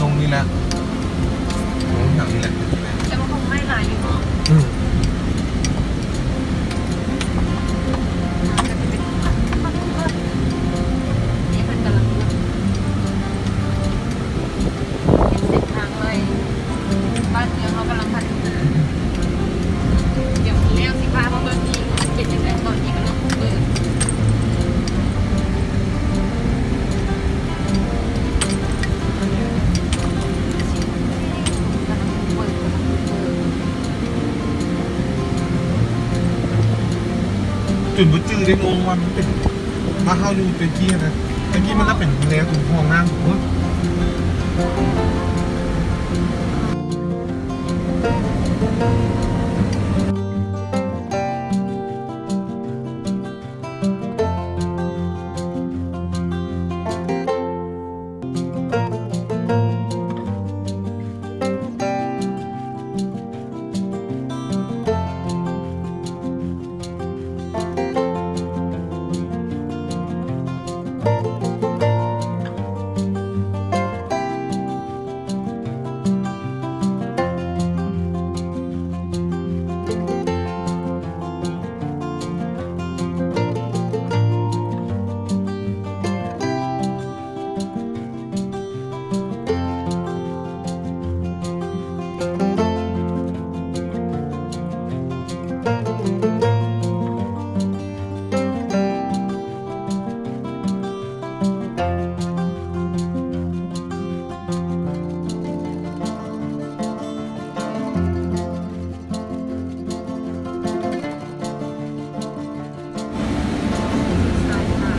ລົງນີ້ແຫຼະ ລົງແຖວນີ້ແຫຼະ ແຕ່ວ່າຄົງໄມ້ຫຼາຍຢູ່ເນາະ ອືມ ນີ້ເພິ່ນກຳລັງເຮັດເສັ້ນທາງໃໝ່ ບ້ານເມືອງເຮົາກຳລັງພັດທະນາ ດຽວແລ້ວຊິພາມາເບິ່ງອີກວ່າຊິເປັນຈັ່ງໃດ ຕອນນີ້ກຳລັງບຸກເບີກ. ຈົນບໍ່ຈື່ໄດ້ ງົງວ່າມັນເປັນ ວ່າເຮົາຢູ່ແຕ່ກີ້ນະ ແຕ່ກີ້ມັນລະເປັນແນວຫ້ອງນ້ຳພຸ້ນ.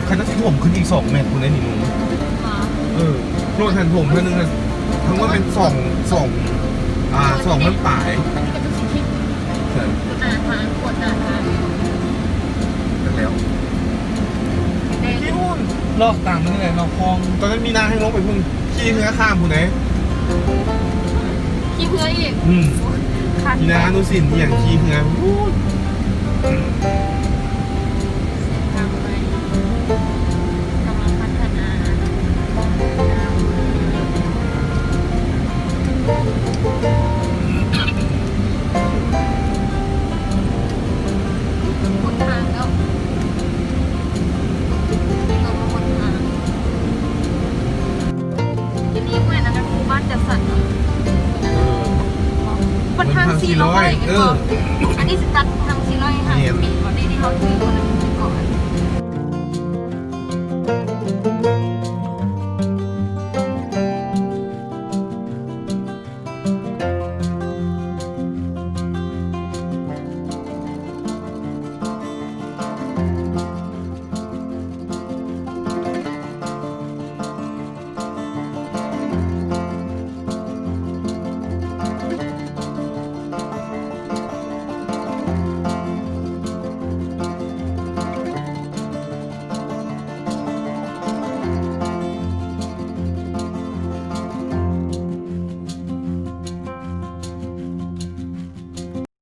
ເຂົາເຈົ້າຊິຖົມຂຶ້ນອີກສອງແມັດພຸ້ນເດ້ນີ້ ເອີ ໂລດຫັ້ນຖົມເທື່ອໜຶ່ງຫັ້ນ ທັງໝົດເປັນສອງ ສອງ ອ່າ ສອງພັນປາຍ ອັນນີ້ກໍຄືຊິຄິດ ໃຊ່ ໜ້າທາງ ກວດໜ້າທາງ ຈັກແລ້ວ ແຕ່ ທີ່ພຸ້ນ ເລາະຕາມນີ້ແຫຼະ ເລາະຄອງ ຕອນນັ້ນມີນາໃຫ້ລົງໄປພຸ້ນ ຂີ່ເຮືອຂ້າມພຸ້ນເດ້ ຂີ່ເຮືອອີກ ອືມ ໂອ້ຍ ຄັກ ມີນາອະນຸສິນອີ່ຫຍັງ ຂີ່ເຮືອ ໂອ້ຍ. ເສັ້ນທາງໃໝ່ກຳລັງພັດທະນາ ໝົດທາງແລ້ວ ເຮົາມາໝົດທາງ. ທີ່ນີ້ແມ່ນອັນນັ້ນ ໝູ່ບ້ານຈັດສັນເນາະ ເອີ ເປັນທາງສີ່ຮ້ອຍ ເອີ ອັນນີ້ຊິຕັດທາງສີ່ຮ້ອຍຫ້າສິບປີ ແມ່ນ ບໍ່ ນີ້ທີ່ເຮົາຖືຢູ່ນັ້ນ ເກາະ